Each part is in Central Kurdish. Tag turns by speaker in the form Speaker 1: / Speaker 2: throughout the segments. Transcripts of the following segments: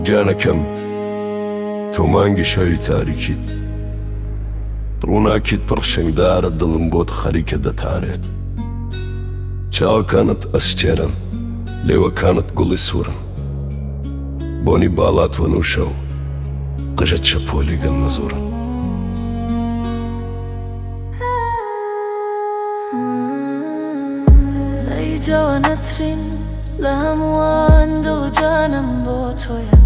Speaker 1: گیانەکەم تۆ مانگی شەوی تاریکیت، ڕووناکیت پڕشنگدارە دڵم بۆت خەریکە دەتارێت. چاوەکانت ئەستێرەن، لێوەکانت گوڵی سوورن. بۆنی باڵات وەنووشە و قژت شەپۆلی گەنمەزوورن.
Speaker 2: ئەی جوانترین لە هەمووان دڵ و جانم بۆ تۆیە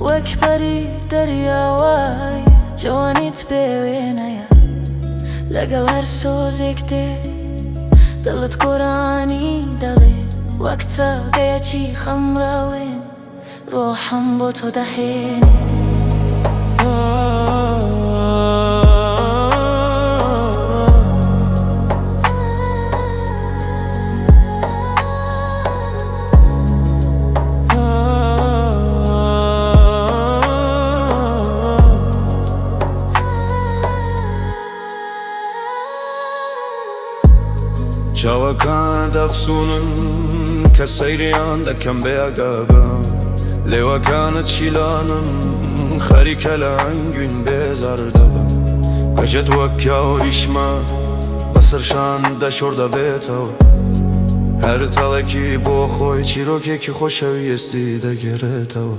Speaker 2: وەک پەری دەریا وای جوانیت بێ وێنەیە لەگەڵ هەر سۆزێک دێ دڵت گۆرانی دەڵێ وەک تاگەیەکی خەمڕاوێن ڕۆحم بۆ تۆ دەهێنێ.
Speaker 3: چاوەکانت ئەفسوونن کە سەیریان دەکەم بێ ئاگابم، لێوەکانت شیلانن خەریکە لە ئەنگوین بێزار دەبم، قژت وەک کاوریشمە بەسەر شان دەشۆر دەبێتەوە، هەر تاڵێکی بۆ خۆی چیرۆکێکی خۆشەویستی دەگێڕێتەوە.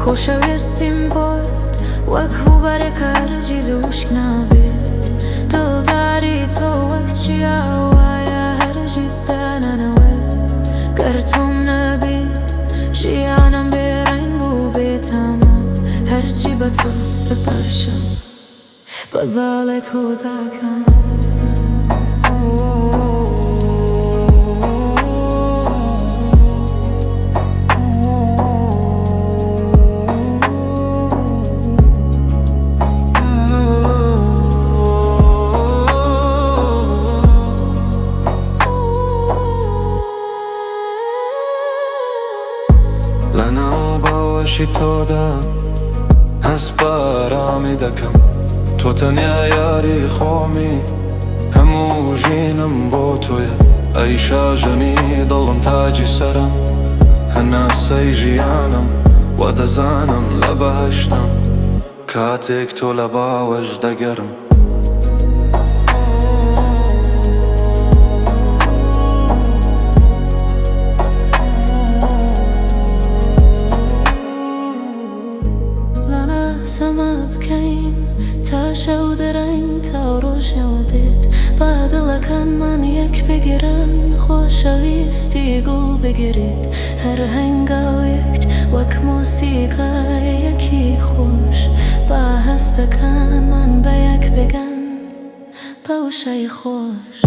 Speaker 2: خۆشەویستیم بۆت وەک ڕووبارێکە هەرگیز وشک نابێت، دڵداری تۆ وەک چیا وایە هەرگیز دانانەوێت، گەر تۆم نەبیت ژیانم بێ ڕەنگ و بێ تامە، هەرچی بە تۆ بپەرشم بە باڵی تۆ دەکەم.
Speaker 3: لەناو باوەشی تۆدا هەست بە ئارامی دەکەم، تۆ تەنیا یاری خۆمی، هەموو ژینم بۆ تۆیە. ئەی شاژنی دڵم تاجی سەرم، هەناسەی ژیانم، وا دەزانم لە بەهەشتم کاتێک تۆ لە باوەش دەگەرم.
Speaker 2: لانا سەما بکەین تا شەو درەنگ تا ڕۆژەوە دێت، با دڵەکانمان یەک بگرن، خۆشەویستی گوڵ بگرێت، هەر هەنگاوێک وەک مۆسیقایەکی خۆش، با هەستەکانمان بەیەک بگەن بە وشەی خۆش.